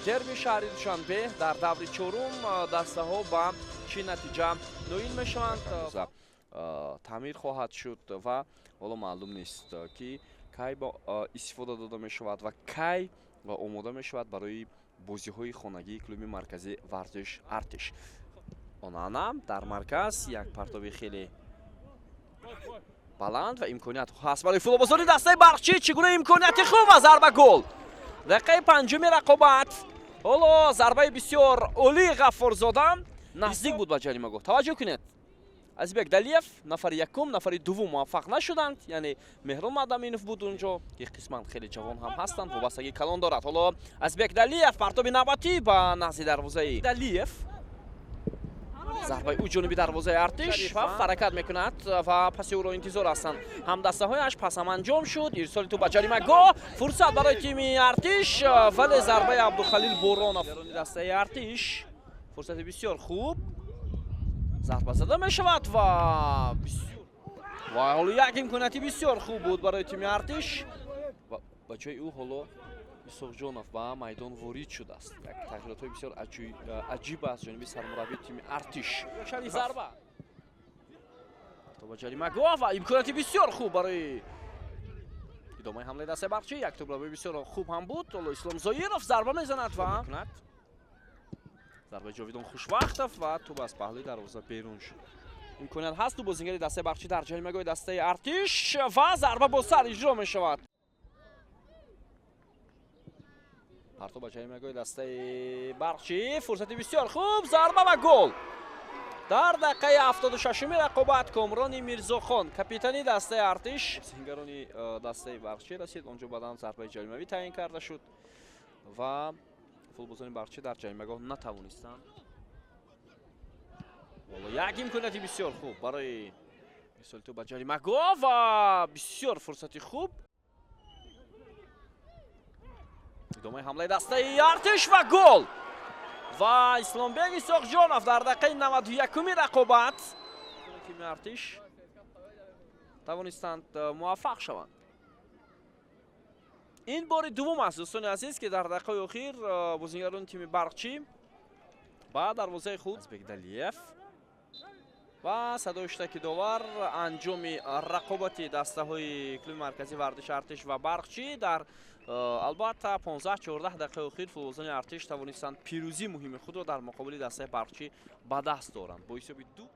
Дерби шаҳри Душанбе дар даври чорум дастаҳо ба чӣ натиҷа ноил мешаванд, таъмир хоҳад шуд ва ҳоло маълум нест, ки кай ба истифода дода мешавад ва кай ва омода мешавад барои бозиҳои хонагии клуби марказии варзиш Артиш. Онана дар марказ як партоби хеле баланд ва имконият ҳаст барои футболбозони дастаи Барқчӣ. Чӣ гуна имконияти хуб ва зарба, гол! Дақиқаи панҷуми рақобат, ҳоло зарбаи бисёр олии Ғаффорзода наздик буд ба ҷаримагоҳ. Таваҷҷӯҳ кунед, Азизбек Далиев нафари якум, нафари дуввум муваффақ нашуданд, яъне Меҳрон Мадаминов буд унҷо, ки қисман хеле ҷавон ҳам ҳастанд, вобастагии калон дорад. Ҳоло Азизбек Далиев, партоби навбатӣ ба назди дарвозаи Далиев, зарбаи ӯ ҷониби дарвозаи Артиш ва ҳаракат мекунад ва паси ӯро интизор ҳастанд ҳамдастаҳояш. Пасам анҷом шуд, ирсоли тӯб ба ҷаримагоҳ, фурсат барои тими Артиш, вале зарбаи Абдухалил Боронов. Дастаи Артиш фурсати бисёр хуб, зарба зада мешавад ва ҳоло як имконияти бисёр хуб буд барои тими Артиш ва ба ҷои ӯ ҳоло Исоқҷонов ба майдон ворид шудааст. Як тағйиротҳои бисёр аҷиб аз ҷониби сармураббии тими Артиш. Зарба ба ҷаримагоҳ ва имконияти бисёр хуб барои идомаи ҳамлаи дастаи Барқчӣ. Як тӯблабаи бисёр хуб ҳам буд. Ҳоло Ислом Зоиров зарба мезанад ва зарбаи Ҷовидон Хушвақтов ва тӯб аз паҳлӯи дарвоза берун шуд. Имконият ҳаст, ду бозингари дастаи Барқчӣ дар ҷаримагоҳи дастаи Артиш ва зарба бо сар иҷро мешавад. Партоб ба ҷаримагоҳи дастаи Барқчӣ, фурсати бисёр хуб, зарба ва гол! Дар дақиқаи 76-уми рақобат Комрони Мирзохон, капитани дастаи Артиш, бозингарони дастаи Барқчӣ расид. Он ҷо баъдан зарбаи ҷаримавӣ таъин карда шуд ва футболбозони Барқчӣ дар ҷаримагоҳ натавонистанд. Як имконияти бисёр хуб барои ирсоли тӯб ба ҷаримагоҳ ва бисёр фурсати хуб. Идомаи ҳамлаи дастаи Артиш ва гол! Ва Исломбек Исоқҷонов дар дақиқаи 91-уми рақобат тими Артиш тавонистанд муваффақ шаванд. Ин бори дуввум аст, дӯстони азиз, ки дар дақиқаи охир бозингарони тими Барқчӣ ба дарвозаи худ Бекдалиев ва садои штаки довар анҷоми рақобати дастаҳои клуби марказии варзиши Артиш ва Барқчӣ. Дар албатта 15-14 дақиқаи охир футболбозони Артиш тавонистанд пирӯзии муҳими худро дар муқобили дастаи Барқчӣ ба даст доранд бо ҳисоби ду.